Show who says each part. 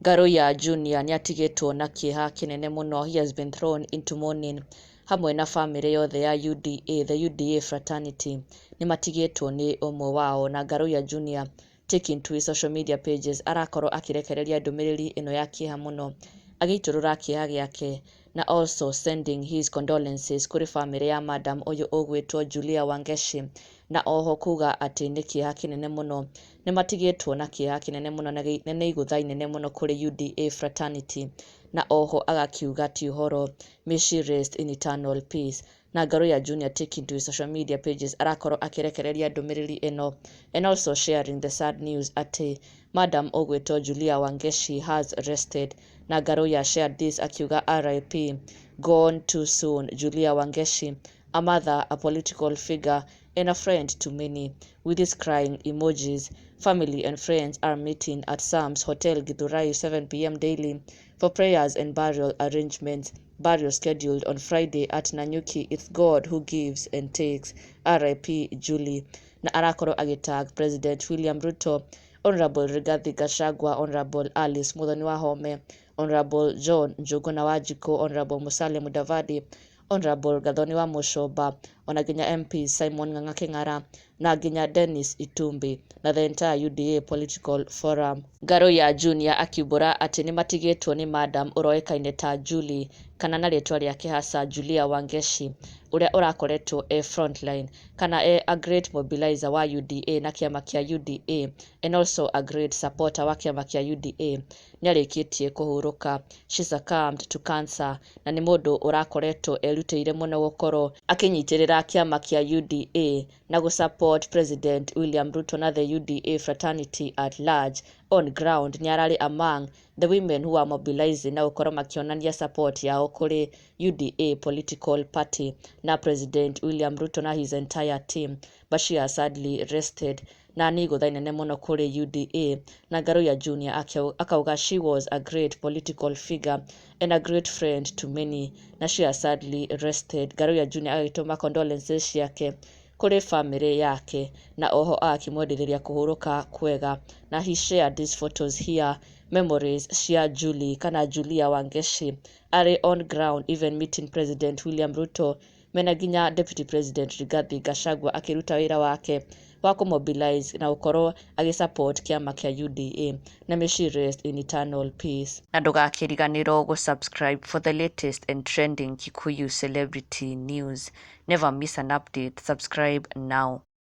Speaker 1: Ngaruiya Junior nĩatigĩtwo na kĩeha kĩnene mũno. He has been thrown into mourning hamwe na bamĩrĩ yothe ya UDA, the UDA fraternity, nĩmatigĩtwo nĩ ũmwe wao. Na Ngaruiya Junior, taking to his social media pages, arakorwo akĩrekereria ndũmĩrĩri ĩno ya kĩeha mũno, agĩitũrũra kĩeha gĩake na also sending his condolences kũrĩ bamĩrĩ ya madam ũyũ ũgwĩtwo Julia Wangeci, na oho kuga atĩ nĩ kĩeha kĩnene mũno, nĩmatigĩtwo na kĩeha kĩnene mũno na nĩ igũtha inene mũno kũrĩ UDA fraternity. Na oho agakiuga ti ũhoro, may she rest in eternal peace. Na Ngaruiya Junior, taking to his social media pages, arakorwo akĩrekereria ndũmĩrĩri ĩno and also sharing the sad news atĩ madam ũgwĩtwo Julia Wangeci has rested. Na Ngaruiya shared this akiuga, "RIP, gone too soon, Julia Wangeci, a mother, a political figure and a friend to many," with his crying emojis. "Family and friends are meeting at Sam's Hotel Githurai 7 p.m. daily for prayers and burial arrangements. Burial scheduled on Friday at Nanyuki. It's God who gives and takes. RIP Julie." Na arakorwo agĩtag President William Ruto, Honorable Rigathi Gachagua, Honorable Alice Muthoni Wahome, Honorable John Njuguna Wanjikũ, Honorable Musalia Mudavadi, Honorable Gathoni wa Muchomba, ona nginya MP Simon Ng'ang'a Kĩng'ara na nginya Dennis Itumbi na the entire UDA political forum. Ngaruiya Junior akiumbũra atĩ nĩmatigĩtwo nĩ madam ũroĩkaine ta Julie, kana na rĩtwa rĩake hasa Julia Wangeci, ũrĩa ũrakoretwo e frontline kana e a great mobilizer wa UDA na kĩama kĩa UDA and also a great supporter wa kĩama kĩa UDA, nĩarĩkĩtie kũhurũka. She succumbed to cancer, na nĩ mũndũ ũrakoretwo erutĩire mũno gũkorwo akĩnyitĩrĩra kĩama kĩa UDA na gũ support President William Ruto na the UDA fraternity at large. On ground nĩ ararĩ among the women who are mobilizing na gũkorwo makĩonania support yao kũrĩ UDA political party na President William Ruto na his entire team, but she has sadly rested, na nĩ igũtha inene mũno kũrĩ UDA. Na Ngaruiya Junior akauga she was a great political figure and a great friend to many, na she has sadly rested. Ngaruiya Junior agĩtũma condolences ciake kũrĩ bamĩrĩ yake na oho agakĩmwendithĩria kũhurũka kwega. Na he shared these photos here, memories cia Julie kana Julia Wangeci arĩ on ground, even meeting President William Ruto mena nginya Deputy President Rigathi Gachagua, akĩruta wĩra wake wa kũmobilize na gũkorwo agĩsupport kĩama kĩa UDA. Na may she rest in eternal peace. Na ndũgakĩriganĩrwo gũ-subscribe for the latest and trending Kikuyu celebrity news. Never miss an update. Subscribe now.